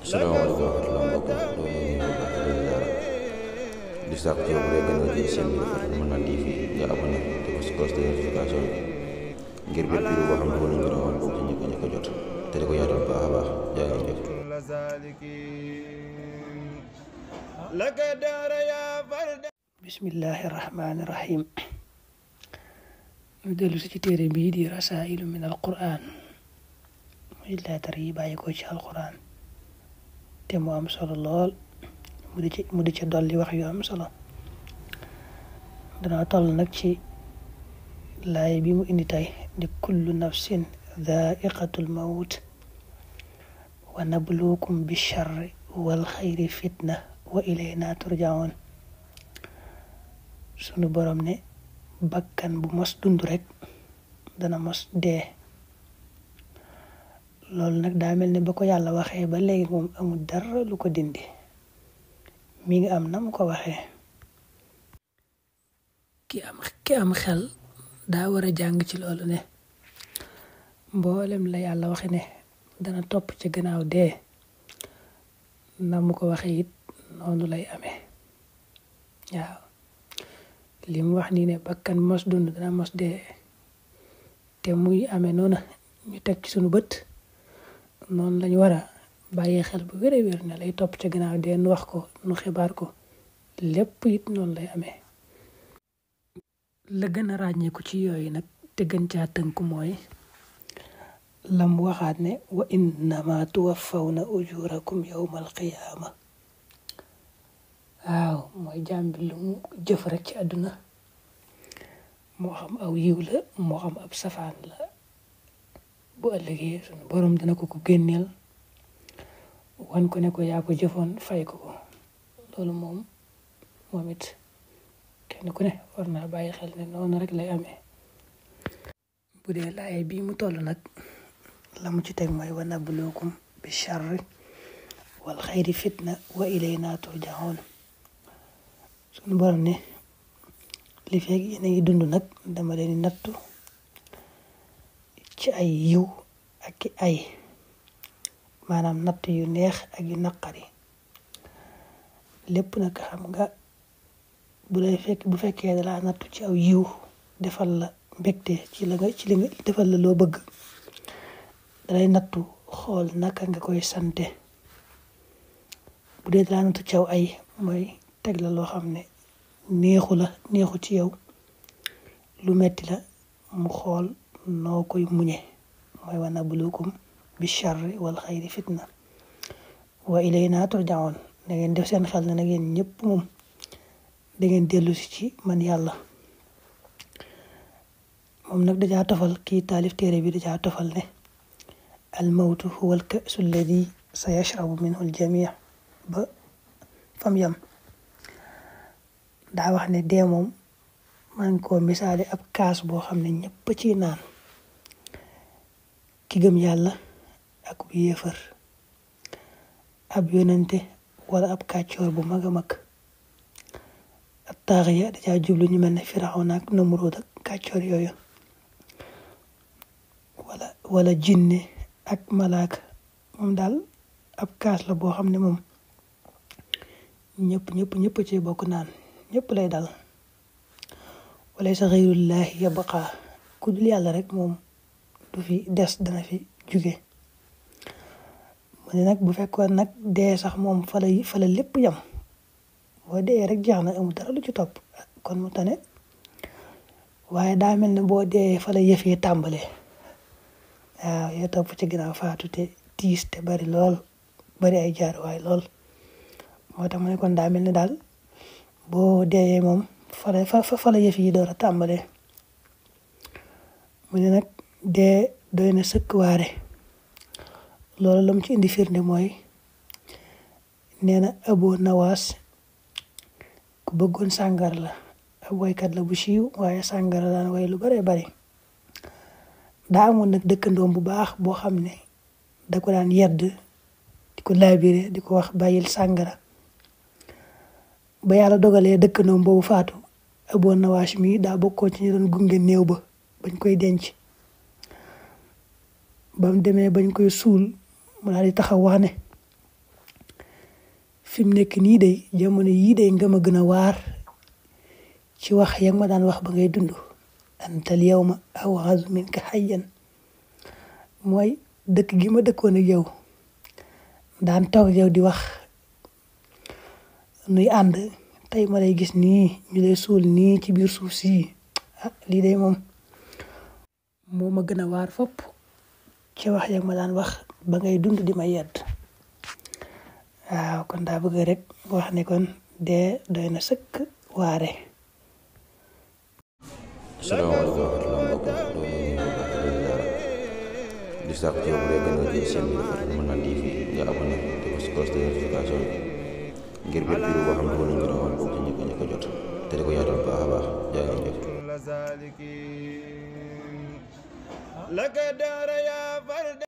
salaamaaleykum wa rahmatulah mbokk mi loolu ñu ngi baax di ziara di sàkk ci yow bu dee gën a jël seen bi dafa mën naa TV nga abonné te ko si cloche de notification ngir bépp vidéo boo xam ne wala ñu rawal bokk ci njëkk a jot te di ko yaatal bu baax a baax jaa ngeen jëf. bismillahi rahmaani rahim. ñu dellu si ci téere bii di rasailu min alquran muy leetar yi bàyyi ko ci alquran te mu am solo lool mu di ci dolli wax yu am solo. dana toll nag ci laay bi mu indi tey di kullu nafsin dhaiqatul mawt wa nabluukum bi charri wal xayri fitna wa ilayna turjaun. sunu borom ne bakkan bu mos dund rek dana mos dee. loolu nag daa mel ne ba ko yàlla waxee ba léegi moom amul dara lu ko dindi, mi ngi am na mu ko waxee. ki am xel daa war a jàng ci loolu ne mboolem la yàlla waxe ne dana topp ci gannaaw dee, na mu ko waxee it noonu lay amee. waaw li mu wax nii ne bakkan mos dund dana mos dee te muy amee noonu ñu teg ci sunu bët, noonu lañu war a bàyyee xel bu wér a wér ne lay topp ci gannaaw dee nu wax ko nu xibaar ko lépp it noonu lay amee. la gën a ràññeeku ci yooyu nag te gën caa tënku mooy lam waxaat ne wa innama tuwaffawna ujurakum yawmal qiyaama. waaw mooy jaam bi lu mu jëf rek ci àdduna, moo xam aw yiw la moo xam ab safaan la, bu ëllëgee sunu borom dina ko génneel wan ko ne ko yaa ko jëfoon fay ko. loolu moom it kenn ku ne war naa bàyyi xel ne noonu rek lay amee. bu dee laay bii mu toll nag la mu ci teg mooy wa nabluukum bi charri wal xayri fitna wa ilayna turjaun. sunu borom ne li fekk yéen a ngi dund nag dama leen nattu ci ay yiw ak ay maanaam natt yu neex ak yu naqari lépp nag xam nga bu fekkee da laa nattu ci aw yiw defal la mbégte ci li nga defal la loo bëgg, dalay nattu xool naka nga koy sante. bu dee da laa nattu ci aw ay mooy teg la loo xam ne neexu ci yow, lu metti la, mu xool noo koy muñe. mooy wa nabluukum bi charri wal xayri fitna wa ilayna turjaun. da ngeen def seen xel ne na ngeen ñëpp moom da ngeen dellu si ci man yàlla. moom nag dajaa tofal kii taalif téere bi dajaa tofal ne al mawtu huwa al ka'su alladi sa yashrabu minhu al jamii ba fam yam. daa wax ne dee moom maa ngi ko misaale ab kaas boo xam ne ñëpp ci naan, ki gëm yàlla ak bu yéefar, ab yonente wala ab kàccoor bu mag a mag. ab taaxiya dajaa jublu ñu mel ne Firawna ak Namruud ak kàccoor yooyu, wala jinne ak malaaka. moom daal ab kaas la boo xam ne moom ñëpp ci bokk naan, ñëpp lay dal. walaysa xayrullaahi yabqa. ku dul yàlla rek moom du fi des, dana fi jóge. mu ne nag bu fekkoon nag dee sax moom fa la lépp yam, boo dee rek jeex na, amul dara lu ci topp, kon mu tane. waaye daa mel ne boo dee fa la yëf yi tàmbalee. waaw yoo topp ci ginnaaw faatu te tiis te bari lool, bari ay jaaruwaay lool. moo tax mu ne kon daa mel ne daal boo dee moom fa la yëf yi door a tàmbalee. mu ne nag dee doy na sëkk waare. loolu la mu ci indi firnde mooy nee na Abu Nawaas ku bëggoon sàngara la, ab waykat la bu siiw, waaye sàngara daan way lu bare bari. daa amoon nag dëkkandoom bu baax boo xam ne da ko daan yedd, di ko laabire, di ko wax bàyyil sàngara. ba yàlla dogalee dëkkandoom boobu faatu, Abu Nawaas mi daa bokkoon ci ñu doon gunge néew ba bañ koy denc. ba mu demee bañ koy suul mu daal di taxaw wax ne fi mu nekk nii day jamono yii day nga ma gën a waar ci wax ya ma daan wax ba ngay dund antal yawma aw'azu minka hayyan mooy dëkk gi ma dëkkoon ak yow daan toog yow di wax nuy ànd tey ma lay gis nii ñu lay suul nii ci biir suuf si lii day moom moo ma gën a waar fopp ci wax ya ma daan wax ba ngay dund di ma yedd waaw kon daa bëgg rek wax ne kon dee doy na sëkk waare. asalaamaaleykum wa rahmatulah mbokk di sàkk ci yow bu dee gën a jël seen bi dafa Mën TV nga abonné te ko si cloche de notification ngir bépp vidéo boo xam ne nañ ko rawal bokk ci ñi ko jot te di ko yaatal baax a baax jaa ngeen jëf